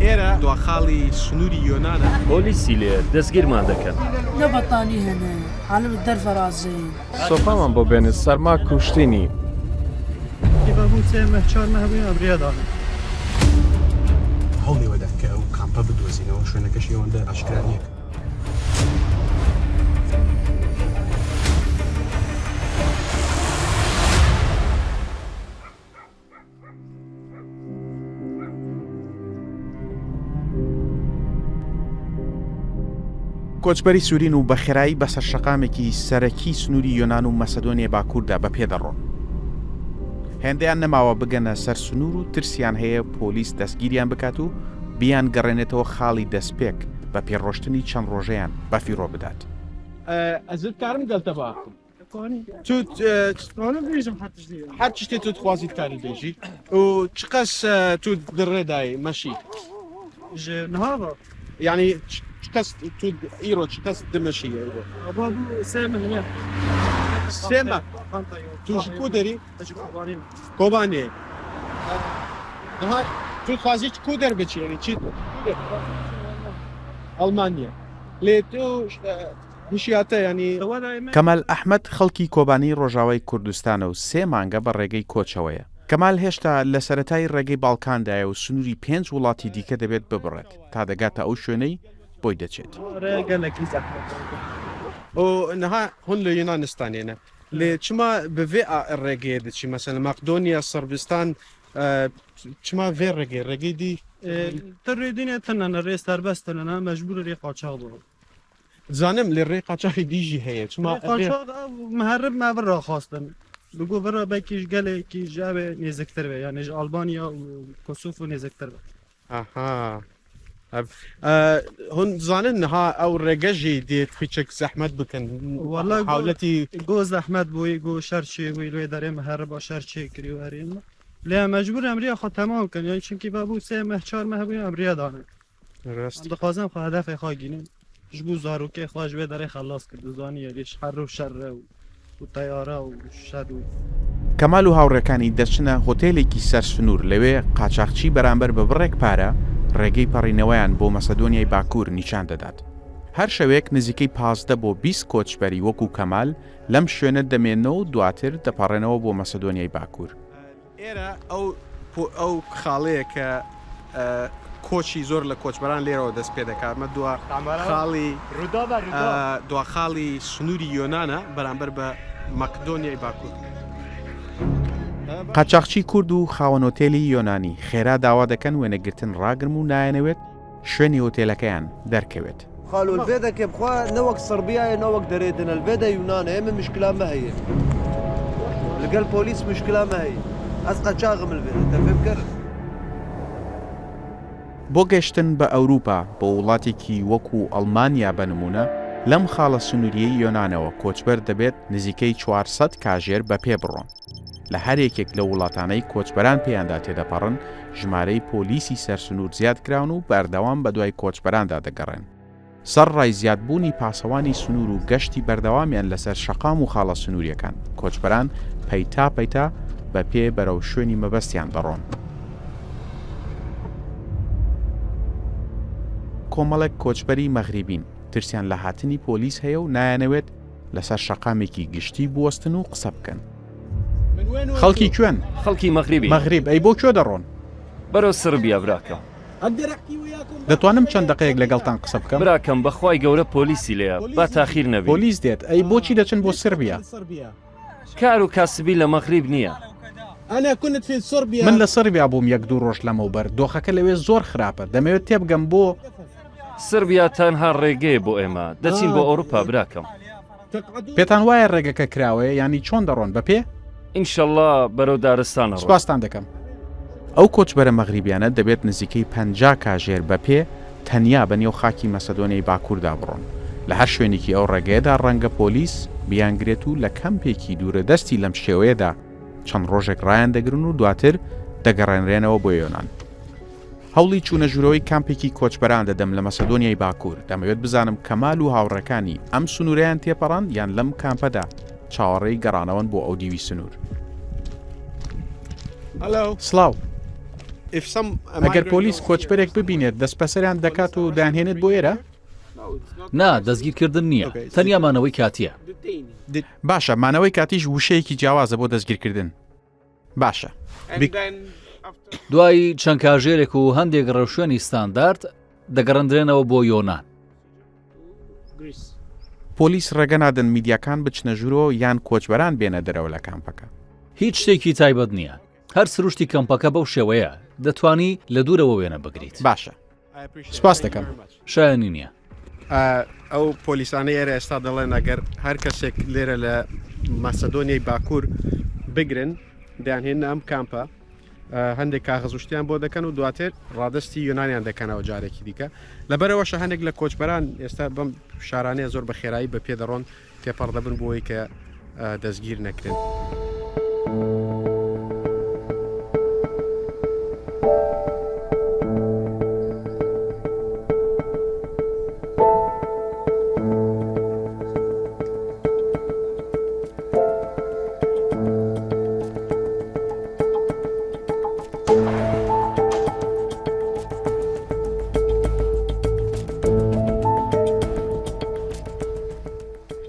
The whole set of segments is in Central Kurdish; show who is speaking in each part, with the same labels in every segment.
Speaker 1: ئێرە دوا خاڵی سنووری یۆنانە.
Speaker 2: پۆلیسی لێیە، دەستگیرمان دەکەن.
Speaker 3: نە بەتانی هەنە، عالم دەرڤە رازین.
Speaker 4: سۆپامان بۆ بێنە، سەرما کوشتینی.
Speaker 1: هەوڵی وەدا کە ئەو کامپە بدۆزینەوە، شوێنەکەشی ئەوەندە ئاشکرا نییە.
Speaker 5: کۆچبەری سوورین و بە خێرایی بەسەر شەقامێکی سەرەکی سنووری یۆناان و مەسەدۆنیای باکووردا بە پێ دەڕۆن. هێندەیان نەماوە بگەنە سەر سنوور و ترسیان هەیە پۆلیس دەستگیریان بکات و بیانگەڕێنێتەوە خاڵی دەستپێک بە پێ ڕۆشتنی چەند ڕۆژەیان بەفیڕۆ بدات.
Speaker 1: هەر شتێ تو دخوازی دکاری بێژی و چ قەس تو دڕێدای مەشی یعنی چ کەس تو ئیرۆ چ کەس دمەشی ئیرۆ سێمە توش کو دەری کۆبانێ تو خوازی کو دەر بچی یعنی چی ئەڵمانیا لێ تو هشیاتە یعنی
Speaker 5: کەمال ئەحمەد خەڵکی کۆبانێی ڕۆژاوای کوردستانە و سێ مانگە بە ڕێگەی کۆچەوەیە. کەمال هێشتا لە سەرەتای ڕێگەی باڵکاندایە و سنووری پێنج وڵاتی دیکە دەبێت ببڕێت تا دەگاتە ئەو شوێنەی بۆی دەچێت.
Speaker 1: نها هون لە یونانستانێنە لێ چما بە vê ڕێگەیە دەچی مەسەلەن مەقدۆنیا سڕبستان چما vê ڕێگەی ڕێگەی دی
Speaker 6: تڕێدینێ تەنەنە ڕێ سەربەستنە مەجبور ڕێ قاچاغ بوو
Speaker 1: زانم لێ ڕێ قاچاخی دیژی هەیە چما
Speaker 6: قاچاغ مهرب ما برا خواستن بگو برا بەکیش گەلێکی ژاوێ نێزکتر بێ یانێژ ئەلبانیا و کۆسۆف و نێزکتر بێ
Speaker 1: ئەها هون زانن نها ئەو ڕێگەژی دێت پیچک زەحمەت بکەن
Speaker 6: والله
Speaker 1: حاولەتی
Speaker 6: گۆ زەحمەت بووی گۆ شەر چێ بووی لێ دەرێ مهرب شەر چێ کری و هەرێم لێ مەجبور ئەمریا خۆ تەمام کەن یان چونکی بابوو سێ مە چوار مە هەبووی ئەمریا دانن
Speaker 1: ڕاست
Speaker 6: دخوازم خو هدف خوا گینم ji bo zarokê xwe ji wê derê xelas kir dizanî lê ji her û şer û teyara û şer û
Speaker 5: کەمال و هاوڕێکانی دەچنە هۆتێلێکی سەر سنوور، لەوێ قاچاخچی بەرامبەر بە بڕێک پارە ڕێگەی پەڕینەوەیان بۆ مەسەدۆنیای باکوور نیشان دەدات. هەر شەوێک نزیکەی 15 بۆ 20 کۆچبەری وەکو کەمال لەم شوێنە دەمێننەوە و دواتر دەپەڕێنەوە بۆ مەسەدۆنیای باکوور.
Speaker 1: ئێرە ئەو ئەو خاڵەیە کە کۆچی زۆر لە کۆچبەران لێرەوە دەست پێ دەکات مە دوا خاڵی دوا خاڵی سنووری یۆناانە بەرامبەر بە مەکدۆنیای باکوور.
Speaker 5: قاچاخچی کورد و خاوەن هۆتێلی یۆنانی خێرا داوا دەکەن وێنەگرتن ڕاگرم و نایانەوێت شوێنی هۆتێلەکەیان دەرکەوێت.
Speaker 7: خالو الفيدا كيف خوا نوك صربيا نوك دريدن الفيدا يونان هم مشكلة ما هي لقى البوليس مشكلة ما هي أسقى شاغم الفيدا تفهم كرت
Speaker 5: بۆ گەشتن بە ئەوروپا بۆ وڵاتێکی وەکو ئەڵمانیا بە نموونە، لەم خاڵە سنوورییەی یۆنانەوە کۆچبەر دەبێت نزیکەی 400 کاژێر بە پێ بڕۆن. لە هەر یەکێک لەو وڵاتانەی کۆچبەران پێیاندا تێدەپەڕن، ژمارەی پۆلیسی سەر سنوور زیادکراون و بەردەوام بەدوای کۆچبەراندا دەگەڕێن. سەرڕای زیادبوونی پاسەوانی سنوور و گەشتی بەردەوامیان لەسەر شەقام و خاڵە سنوورییەکان، کۆچبەران پەیتا پەیتا بە پێ بەرەو شوێنی مەبەستیان دەڕۆن. کۆمەڵێک کۆچبەری مەغریبین، ترسیان لە هاتنی پۆلیس هەیە و نایانەوێت لەسەر شەقامێکی گشتی بوەستن و قسە بکەن. خەڵکی کوێن؟
Speaker 2: خەڵکی مەغریبین.
Speaker 5: مەغریب، ئەی بۆ کوێ دەڕۆن؟
Speaker 2: بەرەو سڕبیا براکەم.
Speaker 5: دەتوانم چەند دەقەیەک لەگەڵتان قسە بکەم؟
Speaker 2: براکەم بەخوای گەورە پۆلیسی لێیە با تاخیر نەبین.
Speaker 5: پۆلیس دێت، ئەی بۆچی دەچن بۆ سربیا؟
Speaker 2: کار و کاسبی لە مەغریب نییە.
Speaker 5: من لە سربیا بووم یەک دوو ڕۆژ لەمەوبەر، دۆخەکە لەوێ زۆر خراپە، دەمەوێت تێبگەم بۆ.
Speaker 2: سربیا تەنها ڕێگەیە بۆ ئێمە، دەچین بۆ ئەوروپا براکەم.
Speaker 5: پێتان وایە ڕێگەکە کراوەیە یانی چۆن دەڕۆن بە پێ؟
Speaker 2: ئینشەڵا بەرەو دارستان ئەڕۆین.
Speaker 5: سوپاستان دەکەم. ئەو کۆچبەرە مەغریبیانە دەبێت نزیکەی 50 کاژێر بە پێ تەنیا بە نێو خاکی مەسەدۆنیای باکووردا بڕۆن. لە هەر شوێنێکی ئەو ڕێگەیەدا ڕەنگە پۆلیس بیانگرێت و لە کەمپێکی دوورەدەستی لەم شێوەیەدا چەند ڕۆژێک ڕایاندەگرن و دواتر دەگەڕێنرێنەوە بۆ یۆنان. هەوڵی چوونە ژوورەوەی کامپێکی کۆچبەران دەدەم لە مەسەدۆنیای باکوور، دەمەوێت بزانم کەمال و هاوڕێکانی ئەم سنوورەیان تێپەڕاند یان لەم کامپەدا چاوەڕێی گەڕانەوەن بۆ ئەودیوی سنوور. سڵاو. ئەگەر پۆلیس کۆچبەرێک ببینێت دەستبەسەریان دەکات و دەیانهێنێت بۆ ئێرە؟
Speaker 8: نا، دەستگیرکردن نییە، تەنیا مانەوەی کاتییە.
Speaker 5: باشە، مانەوەی کاتیش وشەیەکی جیاوازە بۆ دەستگیرکردن. باشە.
Speaker 8: دوای چەند کاژێرێک و هەندێک ڕێوشوێنی ستاندارد، دەگەڕێندرێنەوە بۆ یۆنان.
Speaker 5: پۆلیس ڕێگە نادەن میدیاکان بچنە ژوورەوە یان کۆچبەران بێنە دەرەوە لە کامپەکە.
Speaker 8: هیچ شتێکی تایبەت نییە. هەر سروشتی کەمپەکە بەو شێوەیە، دەتوانی لە دوورەوە وێنە بگریت.
Speaker 5: باشە. سوپاست دەکەم.
Speaker 8: شایەنی نییە.
Speaker 1: ئەو پۆلیسانەی ئێرە ئێستا دەڵێن ئەگەر هەر کەسێک لێرە لە ماسەدۆنیای باکوور بگرن دەیانهێننە ئەم کامپە هەندێک کاغەز و شتیان بۆ دەکەن و دواتر ڕادستی یۆنانیان دەکەنەوە جارێکی دیکە لەبەرەوەشە هەندێک لە کۆچبەران ئێستا بەم شارانەیە زۆر بە خێرایی بە پێ دەڕۆن تێپەڕ دەبن بۆی کە دەستگیر نەکرێن.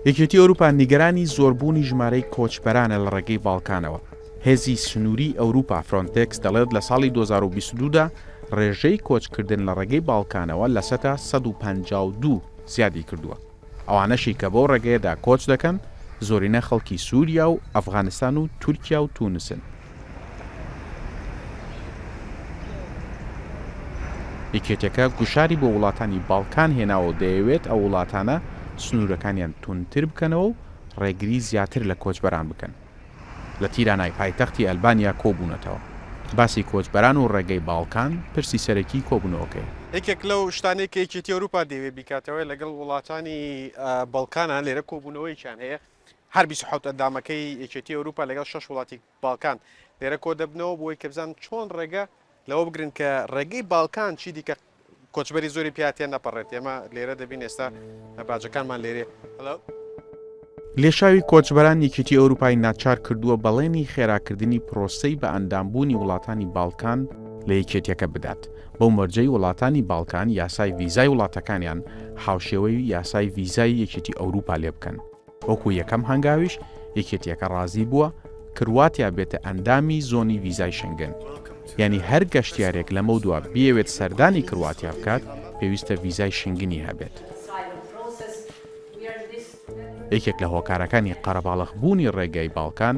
Speaker 5: یەکێتی ئەوروپا نیگەرانی زۆربوونی ژمارەی کۆچبەرانە لە ڕێگەی باڵکانەوە. هێزی سنووریی ئەوروپا فرۆنتێکس دەڵێت لە ساڵی 2022 دا ڕێژەی کۆچکردن لە ڕێگەی باڵکانەوە لەسەتا 152 زیادی کردووە. ئەوانەشی کە بەو ڕێگەیەدا کۆچ دەکەن زۆرینە خەڵکی سووریا و ئەفغانستان و تورکیا و تونسن. یەکێتیەکە گوشاری بۆ وڵاتانی باڵکان هێناوە و دەیەوێت ئەو وڵاتانە سنوورەکانیان توندتر بکەنەوە و ڕێگری زیاتر لە کۆچبەران بکەن. لە تیرانای پایتەختی ئەلبانیا کۆبوونەتەوە. باسی کۆچبەران و ڕێگەی باڵکان پرسی سەرەکیی کۆبوونەوەکەیە.
Speaker 1: یەکێک لەو شتانەی کە یەکێتی ئەوروپا دەیەوێت بیکاتەوە لەگەڵ وڵاتانی باڵکانە، لێرە کۆبوونەوەیەکیان هەیە، هەر 27 ئەندامەکەی یەکێتی ئەوروپا لەگەڵ شەش وڵاتی باڵکان لێرە کۆدەبنەوە بۆ ئەوەی کە بزانن چۆن ڕێگە لەوە بگرن کە ڕێگەی باڵکان چی دیکە کۆچبەری زۆری پیا تێ نەپەڕێت ئێمە لێرە دەبین ئێستا باجەکانمان لێرێ Hello.
Speaker 5: لێشاوی کۆچبەران یەکێتی ئەوروپای ناچار کردووە بەڵێنی خێراکردنی پرۆسەی بە ئەندامبوونی وڵاتانی باڵکان لە یەکێتیەکە بدات، بەو مەرجەی وڵاتانی باڵکان یاسای ڤیزای وڵاتەکانیان هاوشێوەی یاسای ڤیزای یەکێتی ئەوروپا لێبکەن. وەکو یەکەم هەنگاویش یەکێتیەکە ڕازی بووە کرواتیا بێتە ئەندامی زۆنی ڤیزای شنگن. یانی هەر گەشتیارێک لەمەودوا بیەوێت سەردانی کرواتیا بکات پێویستە ڤیزای شنگنی هەبێت. یەکێک لە هۆکارەکانی قەرەباڵغ بوونی ڕێگای باڵکان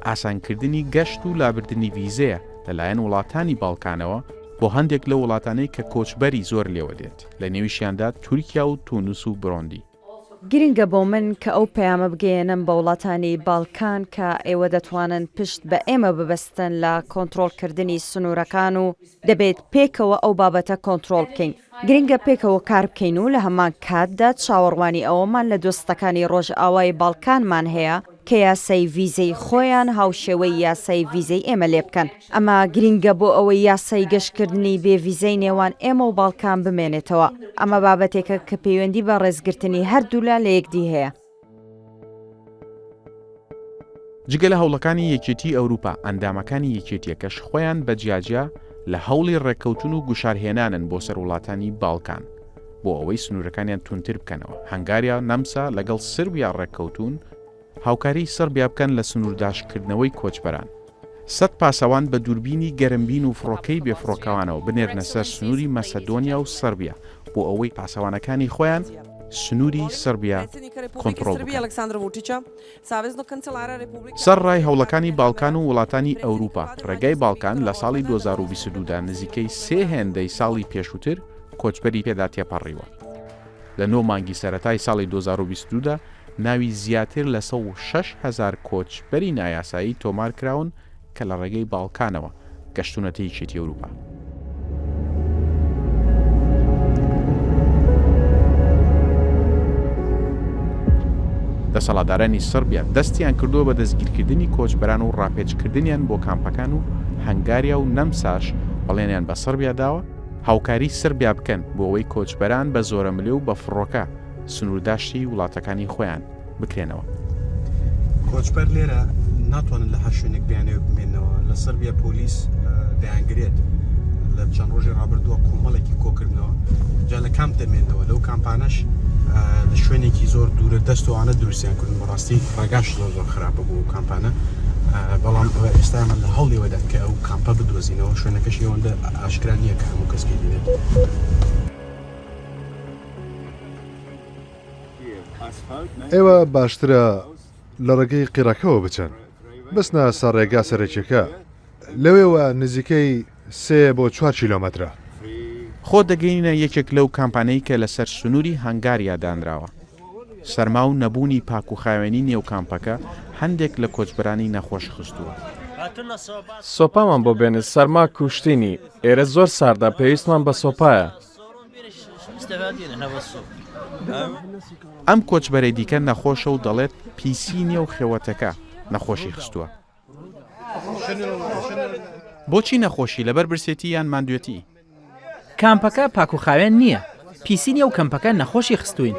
Speaker 5: ئاسانکردنی گەشت و لابردنی ڤیزەیە لەلایەن وڵاتانی باڵکانەوە بۆ هەندێک لەو وڵاتانەی کە کۆچبەری زۆر لێوە دێت لە نێویشیاندا تورکیا و تونس و برۆندی.
Speaker 9: گرنگە بۆ من کە ئەو پەیامە بگەیەنم بە وڵاتانی باڵکان کە ئێوە دەتوانن پشت بە ئێمە ببەستن لە کۆنترۆڵکردنی سنوورەکان و دەبێت پێکەوە ئەو بابەتە کۆنترۆڵ بکەین. گرنگە پێکەوە کار بکەین و لە هەمان کاتدا چاوەڕوانی ئەوەمان لە دۆستەکانی ڕۆژئاوای باڵکانمان هەیە کە یاسای ڤیزەی خۆیان هاوشێوەی یاسای ڤیزەی ئێمە لێبکەن. ئەمە گرینگە بۆ ئەوەی یاسای گەشتکردنی بێ ڤیزەی نێوان ئێمە و باڵکان بمێنێتەوە. ئەمە بابەتێکە کە پەیوەندی بە ڕێزگرتنی هەردوولا لە یەکدی هەیە.
Speaker 5: جگە لە هەوڵەکانی یەکێتیی ئەوروپا، ئەندامەکانی یەکێتییەکەش خۆیان بە جیاجیا لە هەوڵی ڕێککەوتن و گوشارهێنانن بۆ سەر وڵاتانی باڵکان بۆ ئەوەی سنوورەکانیان توندتر بکەنەوە. هەنگاریا و نەمسا لەگەڵ سربیا ڕێککەوتوون هاوکاریی سڕبیا بکەن لە سنوورداشکردنەوەی کۆچبەران. سەت پاسەوان بە دووربینی گەرمبین و فڕۆکەی بێفڕۆکەوانەوە بنێرنە سەر سنووری مەسەدۆنیا و سڕبیا بۆ ئەوەی پاسەوانەکانی خۆیان سنووری سڕبیا کۆنتڕۆڵ بکەن. سەرڕای هەوڵەکانی باڵکان و وڵاتانی ئەوروپا، ڕێگای باڵکان لە ساڵی 2022 دا نزیکەی سێ هێندەی ساڵی پێشووتر کۆچبەری پێدا تێپەڕیوە. لە نۆ مانگی سەرەتای ساڵی 2022 دا ناوی زیاتر لە 106,000 کۆچبەری نایاسایی تۆمار کراون کە لە ڕێگەی باڵکانەوە گەشتوونەتە یەکێتی ئەوروپا. دەسەڵاتدارانی سڕبیا دەستیان کردووە بە دەستگیرکردنی کۆچبەران و ڕاپێچکردنیان بۆ کامپەکان و هەنگاریا و نەمساش بەڵێنیان بە سڕبیا داوە هاوکاری سڕبیا بکەن بۆ ئەوەی کۆچبەران بە زۆرەملێ و بە فڕۆکە سنوورداشتی وڵاتەکانی خۆیان بکرێنەوە.
Speaker 1: کۆچبەر لێرە ناتوانن لە هەر شوێنێک بیانەوێت بمێنەوە لە سربیا پۆلیس دەیانگرێت. لە چەند ڕۆژی ڕابردووە کۆمەڵێکی کۆکردنەوە جا لە کامپ دەمێنەوە لەو کامپانەش لە شوێنێکی زۆر دوورە دەستوانە دروستیان کردن بەڕاستی ڕێگاش زۆر زۆر خراپە بۆ کامپانە بەڵام ئێستا من لە هەوڵیەوەدان کە ئەو کامپە بدۆزینەوە شوێنەکەشی ئەوەندە ئاشکرا نییە کە هەموو کەس بینێت.
Speaker 10: ئێوە باشترە لە ڕێگەی قیڕەکەوە بچن بچنە سەر ڕێگا سەرەکیەکە لەوێوە نزیکەی سێ بۆ چوار کیلۆمەترە.
Speaker 5: خۆ دەگەینە یەکێک لەو کامپانەی کە لەسەر سنووری هەنگاریا دانراوە. سەرما و نەبوونی پاکوخاوێنی نێو کامپەکە هەندێک لە کۆچبەرانی نەخۆش خستووە.
Speaker 4: سۆپامان بۆ بێنە سەرما کوشتینی، ئێرە زۆر ساردە پێویستمان بە سۆپایە.
Speaker 5: ئەم کۆچبەرەی دیکە نەخۆشە و دەڵێت پیسی نێو خێوەتەکە نەخۆشی خستووە. بۆچی نەخۆشی؟ لەبەر برسێتی یان ماندوێتی؟
Speaker 11: کامپەکە پاک و خاوێن نییە. پیسی نێو کەمپەکە نەخۆشی خستووین.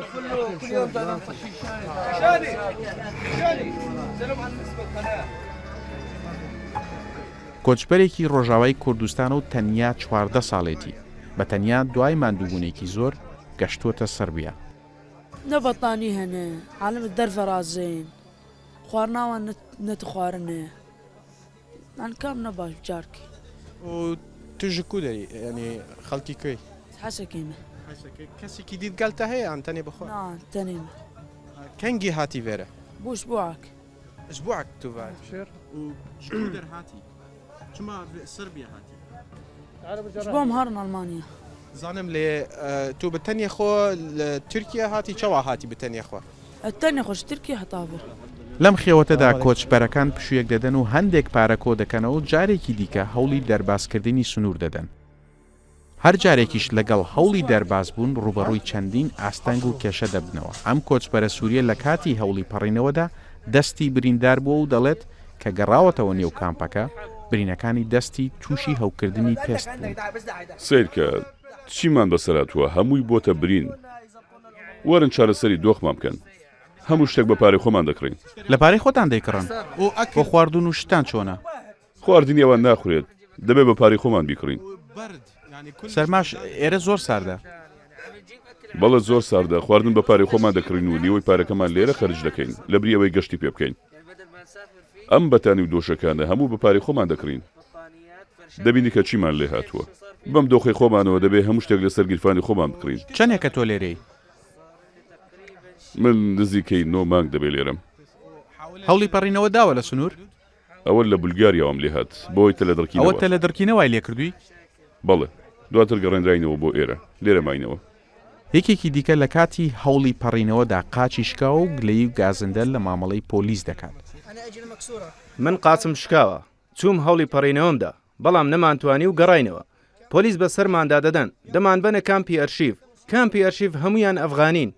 Speaker 5: کۆچبەرێکی ڕۆژاوای کوردستانە و تەنیا 14 ساڵێتی، بە تەنیا دوای ماندووبوونێکی زۆر گەشتووەتە سڕبیا.
Speaker 3: نە بەتانی هەنێ عالم دەرڤە ڕازێین خوارناوە نەتخوارنێ من کام نە باش جارکی.
Speaker 1: و تو ژ کو دەری یانی خەڵکی کوێی؟
Speaker 3: حەسەکەی مە.
Speaker 1: حەسەکەی کەسێکی دیت گەلتە هەیە یان تەنێ بخۆ؟
Speaker 3: نا تەنێ مە.
Speaker 1: کەنگی هاتی ڤێرە؟
Speaker 3: بۆ ئسبوعەک.
Speaker 1: ئسبوعەک تو ڤاتی. و ژ کو دەر هاتی؟ چما سربیا هاتی؟
Speaker 3: ژ بۆم هارن ئەڵمانیا.
Speaker 1: زانم لێ تو بە تەنیە خۆ لە تورکیا هاتی چەوا هاتی بە تەنیە خۆ؟
Speaker 3: تەنیە خۆ ژ تورکیا هەتا ڤر.
Speaker 5: لەم خێوەتەدا کۆچبەرەکان پشوویەک دەدەن و هەندێک پارە کۆدەکەنەوە و جارێکی دیکە هەوڵی دەربازکردنی سنوور دەدەن. هەر جارێکیش لەگەڵ هەوڵی دەربازبوون ڕووبەڕووی چەندین ئاستەنگ و کێشە دەبنەوە. ئەم کۆچبەرە سوورییە لە کاتی هەوڵی پەڕینەوەدا دەستی بریندار بووە و دەڵێت کە گەڕاوەتەوە نێو کامپەکە، برینەکانی دەستی تووشی هەوکردنی پێست بوون.
Speaker 12: سەیرکە چیمان بەسەر هاتووە، هەمووی بۆتە برین. وەرن چارەسەری دۆخمان بکەن. هەموو شتێک بە پارەی خۆمان دەکڕین.
Speaker 5: لە پارەی خۆتان دەیکڕن؟ بۆ خواردن و شتتان چۆنە؟
Speaker 12: خواردنی ئەوان ناخورێت، دەبێت بە پارەی خۆمان بیکڕین.
Speaker 5: سەرماش ئێرە زۆر ساردە.
Speaker 12: بەڵێ زۆر ساردە، خواردن بە پارەی خۆمان دەکڕین و نیوەی پارەکەمان لێرە خەرج دەکەین لەبری ئەوەی گەشتی پێ بکەین. ئەم بەتانی و دۆشەکانە هەموو بە پارەی خۆمان دەکڕین. دەبینی کە چیمان لێ هاتووە. بەم دۆخەی خۆمانەوە دەبێ هەموو شتێک لەسەر گیرفانی خۆمان بکڕین.
Speaker 5: چەندێکە تۆ لێرەی؟
Speaker 12: من نزیکەی نۆ مانگ دەبێ لێرەم.
Speaker 5: هەوڵی پەڕینەوە داوە لە سنوور؟
Speaker 12: ئەوە لە بولگاریا وام لێهات بەهۆی تەلەدڕکینەوە.
Speaker 5: ئەوە تەلەدڕکینە وای لێکردووی؟
Speaker 12: بەڵێ. دواتر گەڕێنراینەوە بۆ ئێرە. لێرە ماینەوە.
Speaker 5: یەکێکی دیکە لە کاتی هەوڵی پەڕینەوەدا قاچی شکاوە و گلەیی و گازندە لە مامەڵەی پۆلیس دەکات.
Speaker 13: من قاچم شکاوە. چووم هەوڵی پەڕینەوەم دا، بەڵام نەمانتوانی و گەڕاینەوە. پۆلیس بەسەرماندا دەدەن، دەمانبەنە کامپی ئەرشیڤ. کامپی ئەرشیڤ هەموویان ئەفغانین.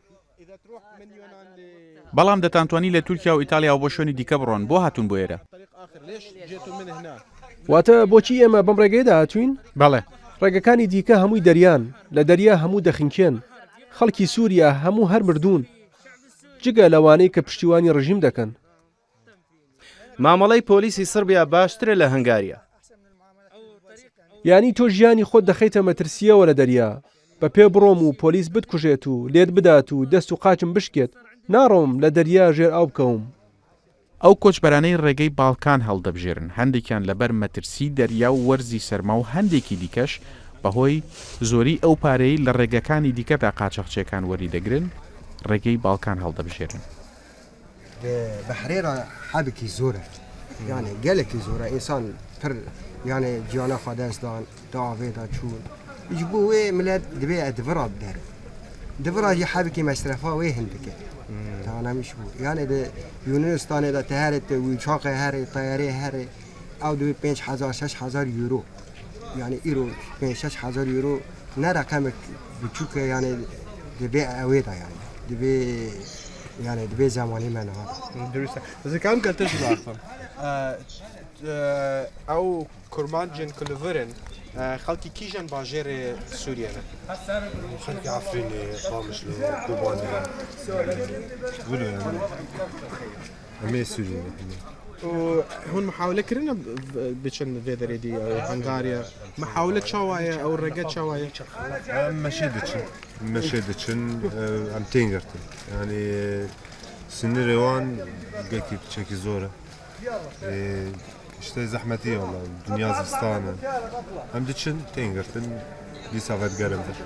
Speaker 5: بەڵام دەتانتوانی لە تورکیا و ئیتاڵیاوە بۆ شوێنی دیکە بڕۆن، بۆ هاتوون بۆ ئێرە؟
Speaker 14: واتە بۆچی ئێمە بەم ڕێگەیەدا هاتووین؟
Speaker 5: بەڵێ.
Speaker 14: ڕێگەکانی دیکە هەمووی دەریان، لە دەریا هەموو دەخنکێن. خەڵکی سووریا هەموو هەر مردوون، جگە لەوانەی کە پشتیوانی ڕژیم دەکەن.
Speaker 13: مامەڵەی پۆلیسی سڕبیا باشترە لە هەنگاریا.
Speaker 14: یانی تۆ ژیانی خۆت دەخەیتە مەترسییەوە لە دەریا، بە پێ بڕۆم و پۆلیس بتکوژێت و لێت بدات و دەست و قاچم بشکێت، ناڕۆم لە دەریا ژێر ئاو بکەوم.
Speaker 5: ئەو کۆچبەرانەی ڕێگەی باڵکان هەڵدەبژێرن، هەندێکیان لەبەر مەترسیی دەریا و وەرزی سەرما و هەندێکی دیکەش بەهۆی زۆریی ئەو پارەیەی لە ڕێگەکانی دیکەدا قاچاخچییەکان وەریدەگرن، ڕێگەی باڵکان هەڵدەبژێرن.
Speaker 15: بەحرێ را حەبکی زۆرە یانێ gelekî zor e însan pir yanê ciyana xwe dest dan di avê de çûn ji bo wê milet dibê e divira bidere divira jî hebikî mesrefa wê hindik e tanemiş bû yanê di Yunanistanê de te herê te wî çaxê herê teyarê herê ew dibê 5000 6000 euro yanê îro 5 6000 euro ne reqemek biçûk e yanê dibê ewê de yanê dibê یانێ دبێ زمانی me niha.
Speaker 1: درست ez dikarim gel te jî biaxivim. Ew kurmancên ku li vir in xelkî kîjan bajêrê Sûriyê ne?
Speaker 10: Xelkê Efrînê, Qamişlo, Kobanê wilo yanî em ê Sûriyê ne.
Speaker 1: هون محاولە کرنە بچن ڤێ دەرێ دی هەنگاریا محاولە چاوایە ئەو ڕێگە چاوایە
Speaker 10: مەشێ دچن مەشێ دچن ئەم تێن گرتن ینی سنرێ وان گەکی پچێکی زۆرە شتێ زەحمەتیە وەڵا دنیا زستانە ئەم دچن تێن گرتن دیسا ڤەدگەرم بر.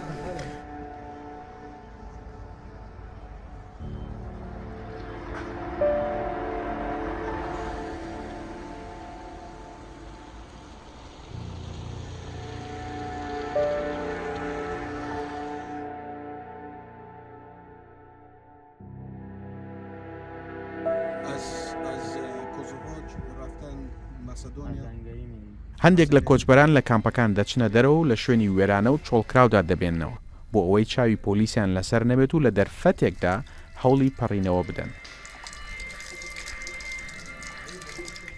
Speaker 5: هەندێک لە کۆچبەران لە کامپەکان دەچنە دەرەوە و لە شوێنی وێرانە و چۆڵکراودا دەبێننەوە بۆ ئەوەی چاوی پۆلیسیان لەسەر نەبێت و لە دەرفەتێکدا هەوڵی پەڕینەوە بدەن.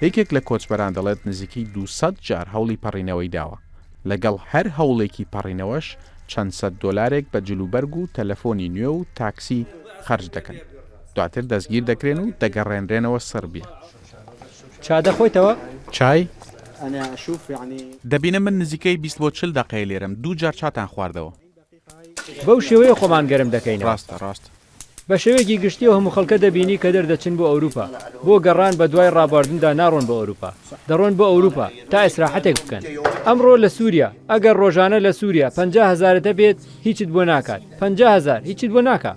Speaker 5: یەکێک لە کۆچبەران دەڵێت نزیکەی 200 جار هەوڵی پەڕینەوەی داوە، لەگەڵ هەر هەوڵێکی پەڕینەوەش چەند سەد دۆلارێک بە جلوبەرگ و تەلەفۆنی نوێ و تاکسی خەرج دەکەن. دواتر دەستگیر دەکرێن و دەگەڕێنرێنەوە سڕبیا.
Speaker 16: چا دەخۆیتەوە؟
Speaker 5: چای؟ دەبینم من نزیکەی 20 بۆ 40 دەقەیە لێرەم دوو جار چاتان خواردەوە.
Speaker 16: بەو شێوەیە خۆمان گەرم دەکەینەوە.
Speaker 5: ڕاستە ڕاستە.
Speaker 16: بە شێوەیەکی گشتی ئەو هەموو خەڵکە دەبینی کە دەردەچن بۆ ئەوروپا، بۆ گەڕان بە دوای ڕابواردندا ناڕۆن بۆ ئەوروپا، دەڕۆن بۆ ئەوروپا تا ئیسراحەتێک بکەن. ئەمڕۆ لە سوریا، ئەگەر ڕۆژانە لە سوریا 50 هەزارت هەبێت هیچت بۆ ناکات، 50 هەزار هیچت بۆ ناکا.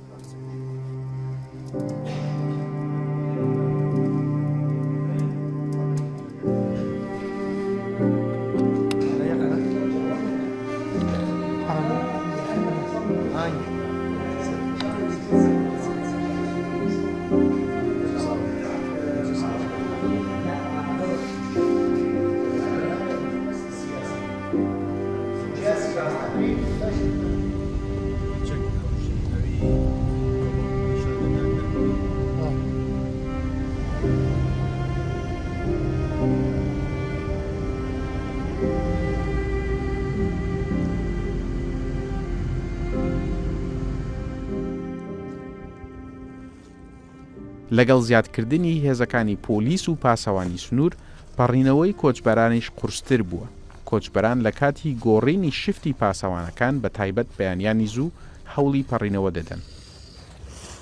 Speaker 5: لەگەڵ زیادکردنی هێزەکانی پۆلیس و پاسەوانی سنوور، پەڕینەوەی کۆچبەرانیش قورستر بووە. کۆچبەران لە کاتی گۆڕینی شفتی پاسەوانەکان بە تایبەت بەیانیانی زوو هەوڵی پەڕینەوە دەدەن.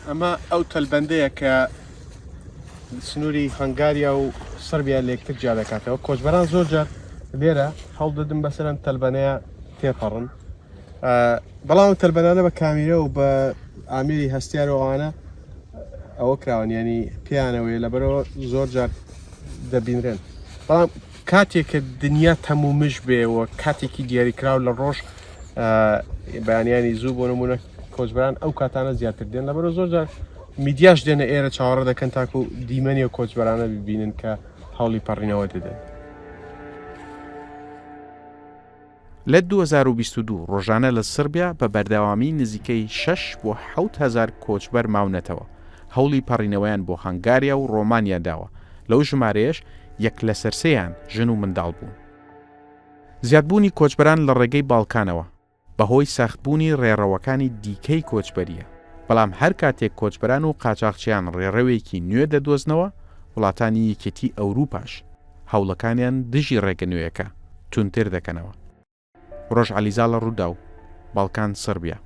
Speaker 1: ئەمە ئەو تەلبەندەیە کە سنووری هەنگاریا و سڕبیا لەیەکتر جیا دەکاتەوە. کۆچبەران زۆر جار لێرە هەوڵ دەدن بەسەر ئەم تەلبەنەیە تێپەڕن، بەڵام ئەم تەلبەنانە بە کامیرە و بە ئامێری هەستیار و ئەوانە ئەوە کراون، یانی پێیانەوەیە، لەبەرەوە زۆر جار دەبینرێن. بەڵام کاتێک کە دنیا تەمومژ بێ و کاتێکی دیاریکراو لە ڕۆژ بەیانیانی زوو بۆ نمونە کۆچبەران ئەو کاتانە زیاتر دێن، لەبەرەوە زۆر جار میدیاش دێنە ئێرە چاوەڕێ دەکەن تاکو دیمەنی ئەو کۆچبەرانە ببینن کە هەوڵی پەڕینەوە دەدەن.
Speaker 5: لە 2022 ڕۆژانە لە سڕبیا بە بەردەوامی نزیکەی شەش بۆ 7000 کۆچبەر ماونەتەوە، هەوڵی پەڕینەوەیان بۆ هەنگاریا و ڕۆمانیا داوە، لەو ژمارەیەش یەک لەسەر سێیان ژن و منداڵ بوون. زیادبوونی کۆچبەران لە ڕێگەی باڵکانەوە بەهۆی سەختبوونی ڕێڕەوەکانی دیکەی کۆچبەرییە، بەڵام هەر کاتێک کۆچبەران و قاچاخچیان ڕێڕەوێکی نوێ دەدۆزنەوە، وڵاتانی یەکێتی ئەوروپاش هەوڵەکانیان دژی ڕێگە نوێیەکە توندتر دەکەنەوە. ڕۆژ عەلیزاڵە ڕووداو، باڵکان سڕبیا.